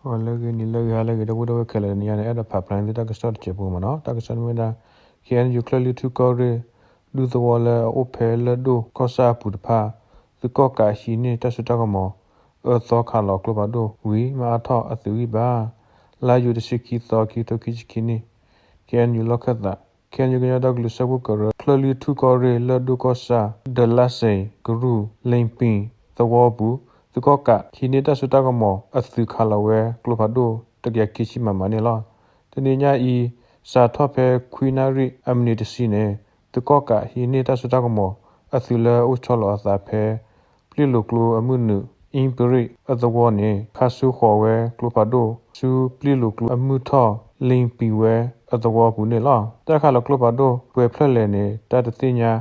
ဂီၤလၢအဂ့ၤ နံၤလၢအဂ့ၤ ဟါလၢအဂ့ၤ ဒီပုၢ်ဝဲၢ်ခဲလၢာ် တနံၤအံၤန့ၣ် အဲၣ်ဒိးဖးဖျါန့ၢ်သုတၢ်ကစီၣ်တစဲးဖိမ့ၢ်နီၤ. တၢ်ကစီၣ်န့ၣ်မ့ၢ်ဝဲဒၣ် ခ့ၣ်အဲၣ်ယူၣ် ချၢၣ်လွံၢ်ထူၣ်ကီၢ်ရ့ၣ် ဒူသဝီလၢအအိၣ်ဖဲလၢၢ်ဒိၣ်ကီၢ်ဆၣ်အပူၤတဖၣ် သုးကီၣ်ကးဟံးန့ၢ်တၢ်စိတၢ်ကမီၤ အၢသီခးလီၤကျိဖးဒိၣ်ဝံၤ မၤအါထီၣ်အသုးဂံၢ်ဘါ လါယူၤတဆံခံသီ ခံကထိခံဆံခံနံၣ် ခ့ၣ်အဲၣ်ယူၣ် လီၢ်ခၢၣ်သး ခ့ၣ်အဲၣ်ယူၣ်ကညီဒီကလုာ်စၢဖှိၣ်ကရၢ ချၢၣ်လွံၢ်ထူၣ်ကီၢ်ရ့ၣ် လၢၢ်ဒိၣ်ကီၢ်ဆၣ် ဒလါစ့ၤ ကရူၢ် လ့ပံၤ သဝီအပူၤ သုးကီၣ်ကးဟံးန့ၢ်တၢ်စိတၢ်ကမီၤ အသုးခးလီၤဝဲကျိဖးဒိၣ် တကယၤခံဆံမးမးန့ၣ်လီၤ. တနံၤညါအံၤ စးထီၣ်ဖဲခွံနၣ်ရံၣ်အမံးနံးတဆံန့ၣ် သုးကီၣ်ကးဟံးန့ၢ်တၢ်စိတၢ်ကမီၤ အသုးလၢအအိၣ်ဆီလီၤအသးဖဲ ပျ့ၣ်လိာ်ကျိအမုၢ်နုာ် အ့ပရံၣ်အသဝီန့ၣ် ခါဆူဃီၤဝဲကျိဖးဒိၣ်ဆူပျ့ၣ်လိာ်ကျိအမုၢ်ထီၣ် လ့ပံၤဝဲအသဝီအပူၤန့ၣ်လီၤ. တၢ်ခးလီၤကျိဖးဒိၣ်ပှဲၤဖျၢၣ်လဲၣ်န့ၣ် တၢ်တသ့ၣ်ညါ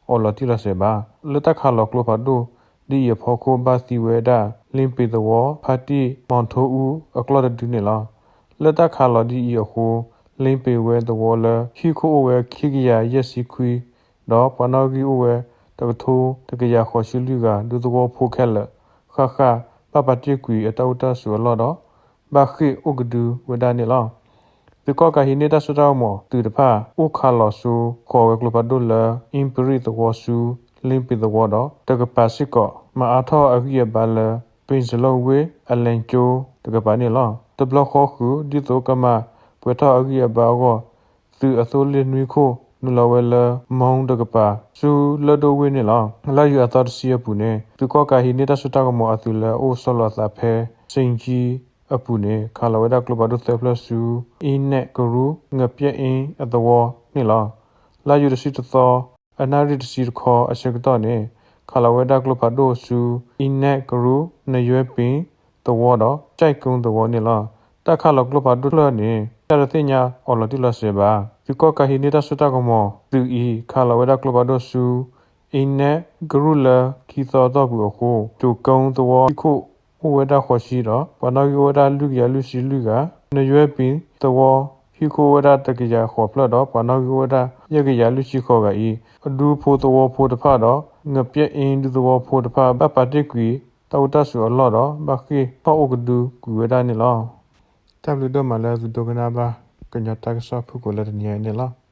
အီၤလီၤတံၢ်လီၤဆဲးဘၣ်. လၢတၢ်ခးလီၤကျိဖးဒိၣ်ဒ်အံၤအဖီခိၣ် ဘၣ်သံဝဲဒၣ် လ့ပံၤသဝီ ဖါတံၣ် မီၤထိအူအကျီၢ်တဒုန့ၣ်လီၤ. လၢတၢ်ခးလီၤဒ်အံၤအဃိ လ့ပံၤဝဲသဝီလၢ ဟံၣ်ခိၣ်အိၣ်ဝဲခံကယၤယဲၢ်ဆံခွံ ဒီးပှၤနီၣ်ဂံၢ်အိၣ်ဝဲ တကထိတကယၤဃိးဆံလွံၢ်ဂၤ ဒူသဝီဖိခဲလၢာ် ဃၣ်ဃၣ် ဘၣ်ပာ်တ့ၢ်ကွံာ်အတၢ်အိၣ်တၢ်ဆိးအလီၢ်ဒီး ဘၣ်ဃ့ၢ်အိၣ်ကဒုဝဲဒၣ်န့ၣ်လီၤ. သုးကီၣ်ကးဟံးန့ၢ်တၢ်စိတၢ်ကမီၤသုးတဖၣ် အိၣ်ခးလီၤဆူဃီၤဝဲကျိဖးဒိၣ်လၢ အ့ပရံၣ်သဝီဆူ လ့ပံၤသဝီဒီး တကပၤစ့ၢ်ကီး မၤအါထီၣ်အဂံၢ်အဘါလၢ ပ့ၣ်စလီၢ်ဝ့ၢ်အလဲၤကၠိတကပၤန့ၣ်လီၤ. တဘျီဃီဃုာ် ဒ်သိးကမၤပှဲၤထီၣ်အဂံၢ်အဘါအဂီၢ် သုးအသိလ့ၣ်နွံခိၣ် နုာ်လီၤဝဲလၢ မီတကပၤ ဆူလၢၢ်ဒိၣ်ဝ့ၢ်န့ၣ်လီၤ. လါယူၤအသီတဆံအပူၤန့ၣ် သုးကီၣ်ကးဟံးန့ၢ်တၢ်စိတၢ်ကမီၤအသုးလၢအအိၣ်ဆီလီၤအသးဖဲ စ့ကၠံအပူၤန့ၣ် ခးလီၤဝဲဒၣ်ကျိဖးဒိၣ်သၢဖျၢၣ်ဆူ အ့နဲၣ်ကရူၢ် ငပျဲၣ်အ့အသဝီန့ၣ်လီၤ. လါယူၤတဆံတသီ အနၣ်ရံၣ်တဆံတခီအဆၢကတီၢ်န့ၣ် ခးလီၤဝဲဒၣ်ကျိဖးဒိၣ်ဆူ အ့နဲၣ်ကရူၢ် နယွဲပ့ၤသဝီဒီး ကၠဲၣ်ကိသဝီန့ၣ်လီၤ. တၢ်ခးလီၤကျိဖးဒိၣ်ဖျၢၣ်န့ၣ် တၢ်တသ့ၣ်ညါအီၤလီၤတံၢ်လီၤဆဲးဘၣ်. သုးကီၣ်ကးဟံးန့ၢ်တၢ်စိတၢ်ကမီၤသုးအံၤ ခးလီၤဝဲဒၣ်ကျိဖးဒိၣ်ဆူ အ့နဲၣ်ကရူၢ်လၢခံသီအတီၢ်ပူၤအဃိ ကၠိၤကိသဝီဟံၣ်ခိၣ်အိၣ်ဝဲဒၣ်ဃိးဆံဒီး ပှၤနီၣ်ဂံၢ်အိၣ်ဝဲဒၣ်လွံၢ်ကယၤလွံၢ်ဆံလွံၢ်ဂၤ, နယွဲပ့ၤသဝီဟံၣ်ခိၣ်အိၣ်ဝဲဒၣ်တကယၤဃိးဖျၢၣ်ဒီး ပှၤနီၣ်ဂံၢ်အိၣ်ဝဲဒၣ်ယဲၢ်ကယၤလွံၢ်ဆံဃိးဂၤအံၤ အဒူဖိသဝီဖိတဖၣ်ဒီး ငပျဲၣ်အ့ဒူသဝီဖိတဖၣ် ဘၣ်ပာ်တ့ၢ်ကွံာ်တၢ်အိၣ်တၢ်ဆိးအလီၢ်ဒီး ဘၣ်ဃ့ၢ်ထီၣ်အိၣ်ကဒုကွံာ်ဝဲဒၣ်န့ၣ်လီၤ. တၢ်ဘျုးဒိၣ်မးလၢသုဒိကနၣ်ဘၣ် ကညီတၢ်ကစီၣ်ဖုၣ်ကိာ်လၢတနံၤအံၤန့ၣ်လီၤ.